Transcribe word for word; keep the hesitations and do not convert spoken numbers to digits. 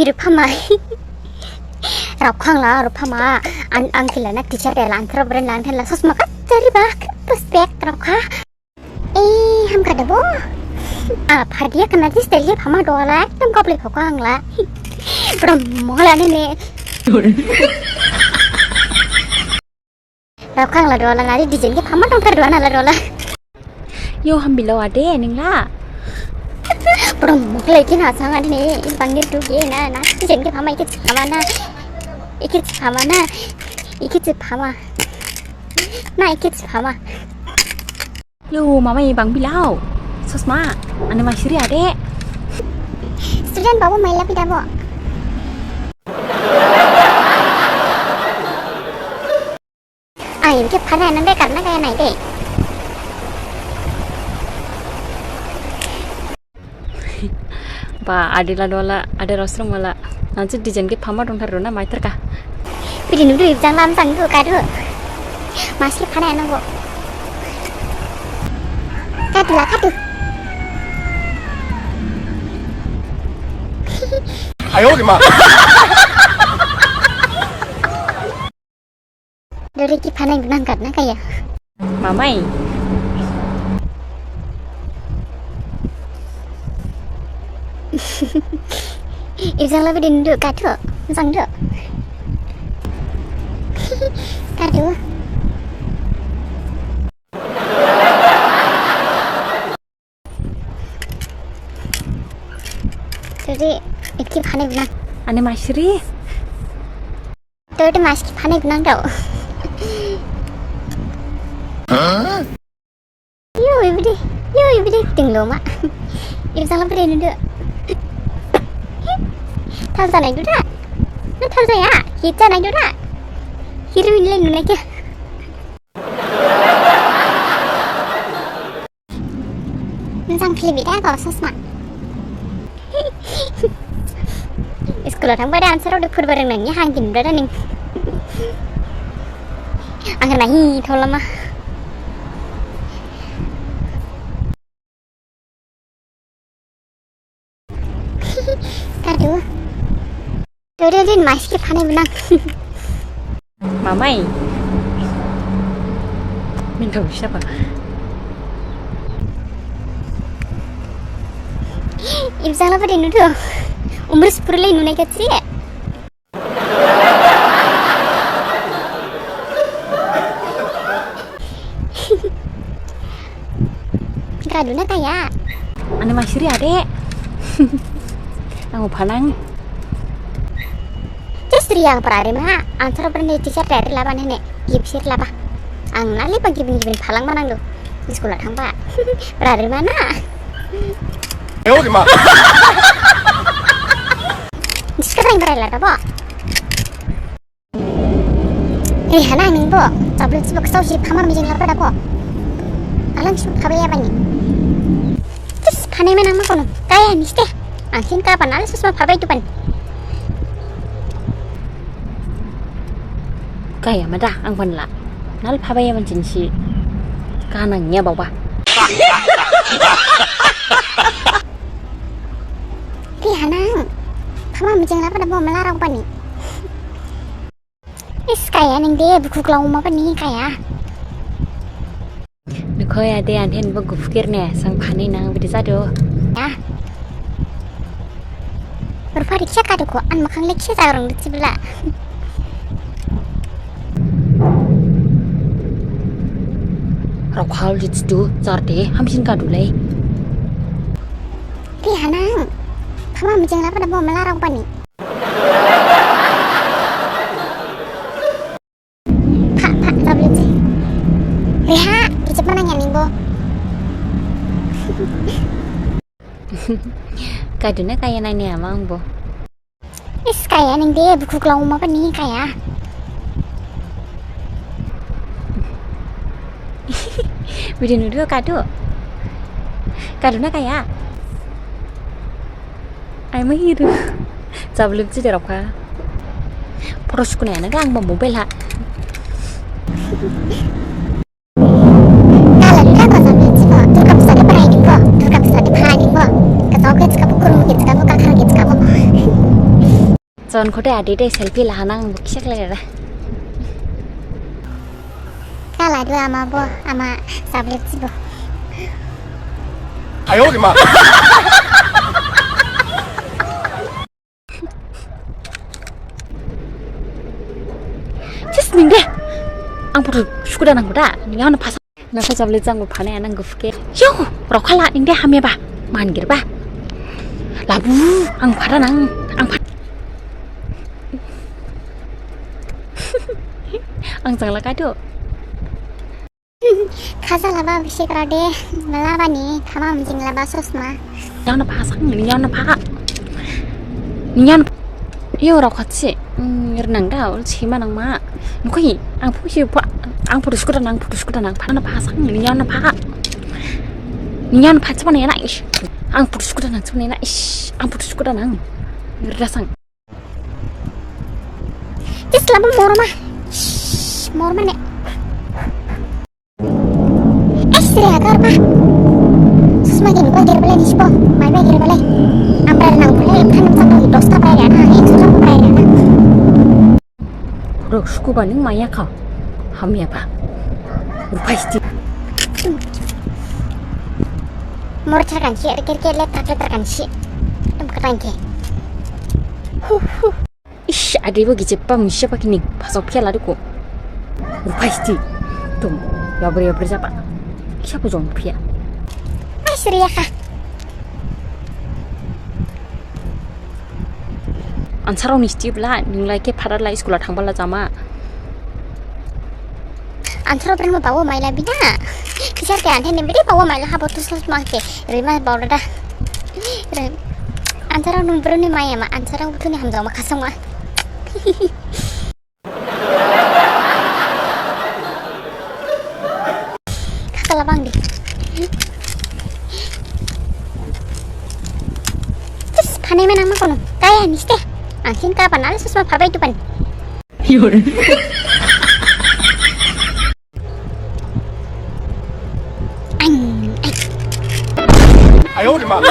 Rupama. Raukhang la, Rupama. An, ang kila na teacher de la, anthro bren la, anthro la, sosma ka, jari ba, respect, raukha. Eh, hamkha dabo. Ah, phardia kana dis telia phama dola, ekdom kaple phokha ang la. Pura mola ne ne. Raukha ang la dola, nari design khe phama dongthar dola, nala dola. Yo, hambilao ade, ningla. Pura mola khe na sang ade ne, bangir tu khe na, na, design khe phama, ikhe phama na. Ikhe phama na. Ikhe phama. Na, ikhe phama. Yo, mama, e bang bilao. Sosma, ane masiri ade. Student babu maila pidabo. Ai, ke phana nang de karna kaya nai de. Ba, ade la dola, ade rosrong mala. Nanti design khe phama dongthar rona maithar ka. Pidi nudu ibjang lam jang du kadu. Masih phana nang bo. Kadu la kadu. Ayo, lima. Dori ki phanai gnang kat na kaya. Mamai. Ibjang labi din du kadu, jang du. Kadu. Dori, itki phanai gnang. Ane masiri. Dori mas ki phanai gnang dao. Yo, ibidi, yo, ibidi, tinglo ma. Ibjang labi din du. Thalsa nai du da. Na thalsa ya, hicha nai du da. Hiru inle nunai khe. Mojang philip da kau sosma. School ha thangba de answer rok de phurba rang nang ya hang din bra da ning. Ang nahi tholama. Kadu. Dori din mas ki phanai gnang. Mamai. Min thau siapa? Ibjang labi din du. Umur sepuluh lai nunai kacri. Kadu na kaya. Ane masiri ade. Ang phanang. Just ri ang prari ma. Answer prari teacher dari laban hene. Gibsir laba. Ang nali pa gibin gibin phalang manang du. School ha thangba. Prari mana? Ayo, lima. Sekarang berada apa? Eh, hana ning bo, tablet sibuk sau si phama mijing laba da bo. Alang sibuk phabai ya bani. Terus phanai mana ma kono? Kaya niste. Angsin ka pan alang sisma phabai tu pan. Kaya mada ang pan la. Nal phabai ya ban jinsi. Kanang ya bawa. Ri hanang. Phama mijing laba da bo mala rok bani. Is kaya ning de buku klau ma bani kaya. Nukho ya de anhen bo gufkir ne sang phani nang bidi jadu. Ya. Rupa riksa kadu ko an makhang leksa jarong di sibla. Rok hal di situ jar de hamsin kadu lai. Ri hanang. Phama mijing laba da bo mala rok bani. Pha, pha, tablet se. Reha, kicip mana nya ning bo. Kadu na kaya nani ama ang bo. Is kaya ning de buku klau ma bani kaya. Bidi nudu kadu. Kadu na kaya. Ai mahiru. Jablum si derok ha. Poros kuna na gang ba mobile ha. Kala ni kata jablum si ba. Durga puja de prai ni ba. Durga puja de prai ni ba. Kata oke sika bu kurung ke sika bu kakar ke sika bu. Jon khode adi de selfie lahanang bukisek lere. Kala du ama bo, ama sablet sibo. Ayo de ma. Sis ning de. Ang photo sukuda nang da. Ning ang phasa. Nang phasa beli jang bo phane anang gufke. Yo, rokhala ning de hamya ba. Man gir ba. Labu, ang phara nang. Ang pha-, ang jang laka do. Khaja laba bisi kra de, mala bani, khama mjing laba sosma. Yang na pha sang, yang na pha. Yang, yo rau khatsi, mm, rnang da, ul chima nang ma. Nukhi, ang phu si pha, ang phu skuda nang, phu skuda nang, pha na pha sang, yang na pha. Yang na pha chima na ish. Ang phu skuda nang, chima na ish. Ang phu skuda nang. Rda sang. Tis lama morma. Shh, morma ne. Eh, sire agar pa. Susma gini gua gir bale nispo. Mai mai gir bale. Amra nang bale, kan nam satu dos ta bale na, ek susma bale na. Rok suku baning maya kau. Hamya pa. Rupai sti. Mor tharkan si, er ker ker le tak le tharkan si. Tum katang ke. Hu hu. Ish, adi bo gijep pa misi pa kini. Pasok phia ladu ko. Rupai sti. Tum. Yabri yabri japa. Siapa jong phia. Ai suri ya ka. Ansarao ni sti bla, ning lai ke phara lai school a thangba la jama. Ansarao brang ma bawo maila bida. Kisar ke anthe ne bide bawo maila habo tu sos ma ke. Rima bawo da. Ansarao nung bro ni maya ma, ansarao tu ni hamjao ma khasong ma. Kakala bang di. Terus phane menang ma kono. Kaya niste. Angsin ka panal susma phabai tu pan. Ang, ang. Ayo, di mana?